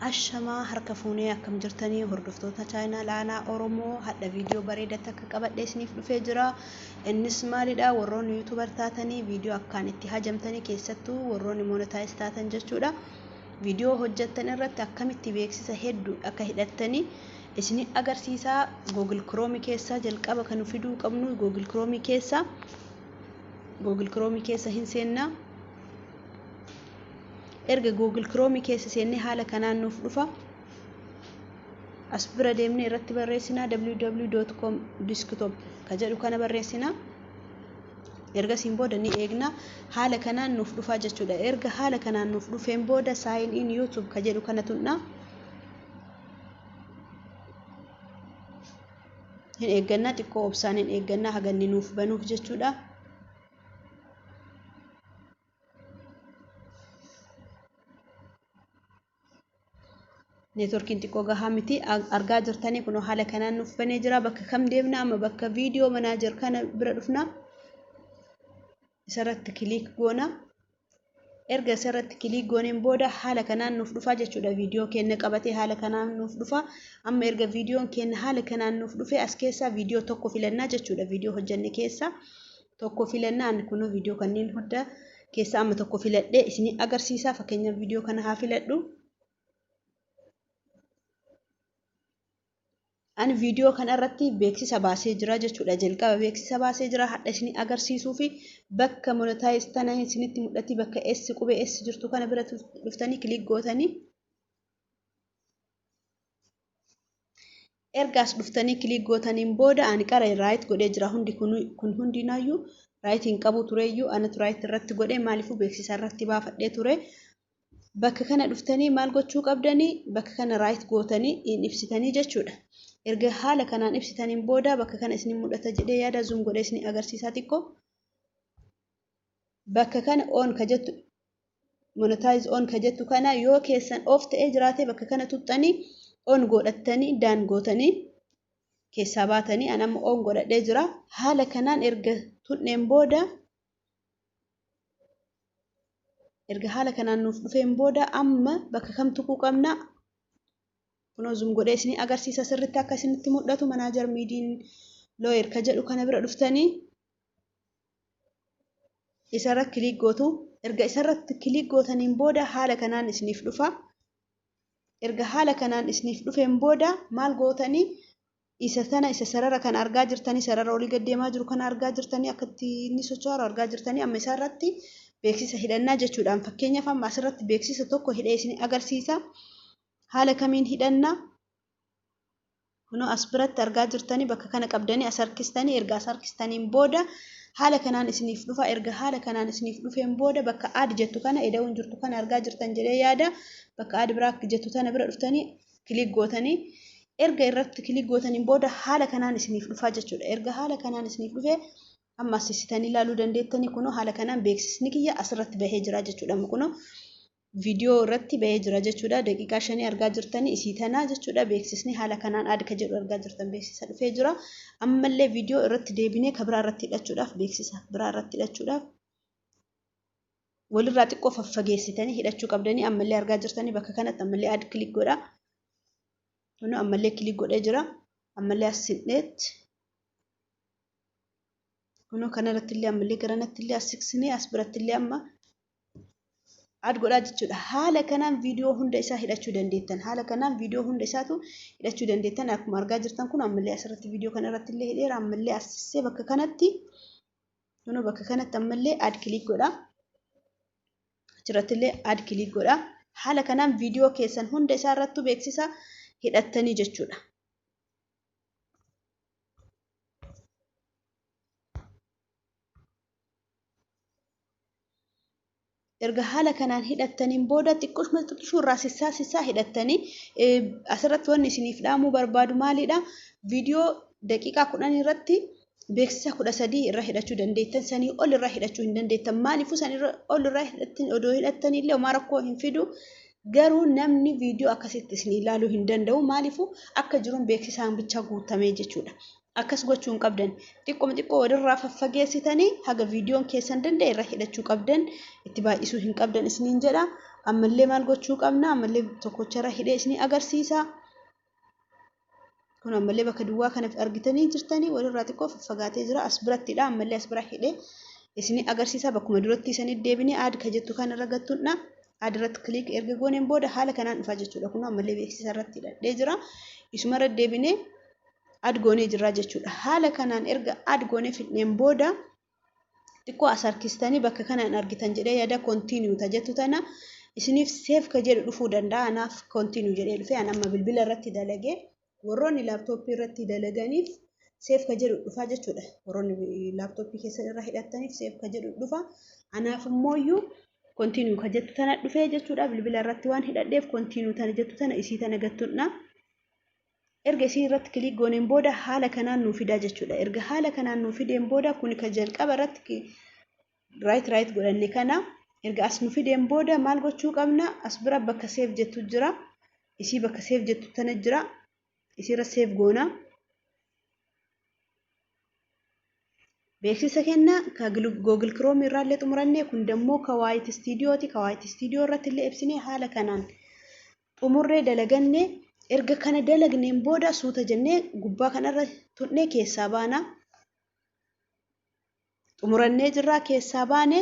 Ashamaa harka fuunee akkam jirtanii hordoftoota chaayinaa laanaa Oromoo hadha viidiyoo bareedaa takka qabadhee isiniif dhufee jira. Innis maalidha? Warroonni YouTuber taatanii viidiyoo akkaan itti hajamtanii, keessattuu warroonni monetize taatan jechuudha. Viidiyoo hojjettan irratti akkamitti beeksisa hedduu akka hidhattanii isin agarsiisaa. Google Chrome keessaa jalqaba kan fiduu qabnu Google Chrome keessa. Google Chrome keessa hin seennaa. Erga Google Chrome keessa seennee haala kanaan nuuf dhufa. As bira deemnee irratti barreessinaa, www.com desktop ka jedhu kana barreessinaa. Ergasiin booda ni eegna, haala kanaan nuuf dhufaa jechuudha. Erga haala kanaan nuuf dhufeen booda sign in YouTube ka jedhu kana tuqna. Hin eeggannaa, xiqqoo obsaan hin eeggannaa haganni nuuf banuuf jechuudha. Neetworkiin xiqqoo gahaa miti. Argaa jirtanii, kun haala kanaan nuuf banee jira. Bakka kam deemna amma? Bakka video manager kana bira dhufna. Isarratti click goona. Erga isarratti click gooneen booda haala kanaan nuuf dhufa jechuudha. Viidiyoo keenya qabatee haala kanaan nuuf dhufa. Amma erga viidiyoon keenya haala kanaan nuuf dhufe, as keessaa viidiyoo tokko filannaa jechuudha. Viidiyoo hojjenne keessaa tokko filannaa. Ani kunoo viidiyoo kanneen hunda keessaa amma tokko filadhee isinii agarsiisa. Fakkeenyaaf, viidiyoo kana haa filadhu. Ani viidiyoo kana irratti beeksisa baasee jira jechuudha. Jalqaba beeksisa baasee jira. Hadha isinii agarsiisuu fi bakka monetize tana isinitti mul'atti, bakka S, qubee S jirtu kana bira dhuftanii click gootanii. Erga as dhuftanii click gootaniin booda, ani qara right godhee jira. Hundi kun hundinaayyuu right hin qabu tureyyuu, anatu right irratti godhee. Maaliifuu beeksisa irratti baafadhee ture. Bakka kana dhuftanii maal gochuu qabdanii? Bakka kana right gootanii hin ibsitanii jechuudha. Erga haala kanaan ibsitaniin booda bakka kana isin mul'ata jedhee yaada, zoom godhee isin agarsiisaa xiqqoo. Bakka kana on ka jettu, monetize on ka jettu kana, yoo keessan off ta'ee jiraate, bakka kana tuxxanii on godhattanii done gootanii keessaa baatanii. An amma on godhadhee jira. Haala kanaan erga tunneen booda, erga haala kanaan nuuf dhufeen booda, amma bakka kam tuquu qabna? Kunoo zoom godhee isinii agarsiisa sirriitti akka isinitti mul'atu. Manager media layer ka jedhu kana bira dhuftanii isarra click gootu. Erga isarratti click gootaniin booda haala kanaan isiniif dhufa. Erga haala kanaan isiniif dhufeen booda maal gootanii? Isa tana, isa sarara kana argaa jirtanii, sarara olii gad deemaa jiru kana argaa jirtanii, akka itti inni socho'aa argaa jirtanii. Amma isarratti beeksisa hidhannaa jechuudhaan, fakkeenyaaf, amma asirratti beeksisa tokko hidhee isin agarsiisa. Haala kamiin hidhannaa? Kunoo as biratti argaa jirtanii, bakka kana qabdanii as harkistanii. Erga as harkistaniin booda haala kanaan isiniif dhufa. Erga haala kanaan isiniif dhufeen booda bakka add jettu kana, eda'uun jirtu kana argaa jirtan jedhee yaada, bakka add biraa jettu tana bira dhuftanii click gootanii. Erga irratti click gootaniin booda haala kanaan isiniif dhufa jechuudha. Erga haala kanaan isiniif dhufe, amma asisitanii ilaaluu dandeettanii, kunoo haala kanaan beeksisni kiyya asirratti bahee jira jechuudha. Kunoo viidiyoo irratti bahee jira jechuudha. Daqiiqaa 5 argaa jirtanii, isii tanaa jechuudha. Beeksisni haala kanaan add ka jedhu argaa jirtan, beeksisa dhufee jira. Ammallee viidiyoo irratti deebinee ka biraa irratti hidhachuudhaaf, beeksisa biraa irratti hidhachuudhaaf, walirraa xiqqoo faffageessitanii hidhachuu qabdanii. Ammallee argaa jirtanii, bakka kanatti ammallee add click godha. Kunoo ammallee click godhee jira. Ammallee as sidheetti. Kunoo kanarratti illee ammallee garanatti illee as siqsinee, as biratti illee amma add godhaa jechuudha. Haala kanaan viidiyoo hunda isaa hidhachuu dandeettan. Haala kanaan viidiyoo hunda isaatu hidhachuu dandeettan. Akkuma argaa jirtan kun ammallee asirratti viidiyoo kana irratti illee hidheera. Ammallee as sissee bakka kanatti, kunoo bakka kanatti ammallee add click godha. Achirratti illee add click godha. Haala kanaan viidiyoo keessan hunda isaa irrattuu beeksisa hidhattanii jechuudha. Erga haala kanaan hidhattaniin booda xiqqoshuma xiqqishuu irraa sissaa sissaa hidhattanii. Asirratti wanni isiniif dhaamuu barbaadu maalidha? Viidiyoo daqiiqaa 10 irratti beeksisa 13 irra hidhachuu dandeettan, sanii ol irra hidhachuu hin dandeettan. Maaliifuu san irra ol irra hidhattan odoo hidhattanii illee homaa rakkoo hin fidu. Garuu namni viidiyoo akkasitti isin ilaaluu hin danda'u. Maaliifuu akka jiruun beeksisaan bicha guutamee jechuudha. Akkas gochuu hin qabdan. Xiqqooma xiqqoo walirraa faffageessitanii haga viidiyoon keessan danda'e irra hidhachuu qabdan, itti baay'isuu hin qabdan isiniin jedha. Ammallee maal gochuu qabna? Ammallee tokkocharra hidhee isinii agarsiisa. Kun ammallee bakka duwwaa kana argitanii jirtanii walirraa xiqqoo faffagaatee jira. As birattidha. Ammallee as bira hidhee isinii agarsiisa. Bakkuma duratti isanii deebinee add ka jettu kan irra gattuudha. Add irratti click erga gooneen booda haala kanaan dhufa jechuudha. Kun ammallee beeksisa irratti hidhadhee jira. Isumarra deebinee add goonee jirra jechuudha. Haala kanaan erga add goonee fidneen booda xiqqoo as harkistanii bakka kanaan argitan jedhee yaada, continue ta jettu tana isiniif save ka jedhu dhufuu danda'a. Anaaf continue jedhee dhufe. An amma bilbila irratti dalagee, warroonni laaptooppii irratti dalaganiif save ka jedhu dhufa jechuudha. Warroonni laaptooppii keessan irra hidhattaniif save ka jedhu dhufa. Anaaf immooyyuu continue ka jettu tana dhufee jechuudha. Bilbila irratti waan hidhadheef continue tana jettu tana isii tana gattudha. Erga isii irratti click gooneen booda haala kanaan nuu fidaa jechuudha. Erga haala kanaan nuu fideen booda kun ka jalqaba irratti right godhanne kana erga as nu fideen booda maal gochuu qabna? As bira bakka save jettu jira. Isii bakka save jettu tana jira. Isiirra save goona. Beeksisa kenna ka Google Chrome irraallee xumuranne, kun dammoo ka YT Studiooti. Ka YT Studio irratti illee ibsinee haala kanaan xumurree dalaganne. Erga kana dalagneen booda suuta jennee gubbaa kanarra tuqnee keessaa baana. Xumurannee jirraa, keessaa baane.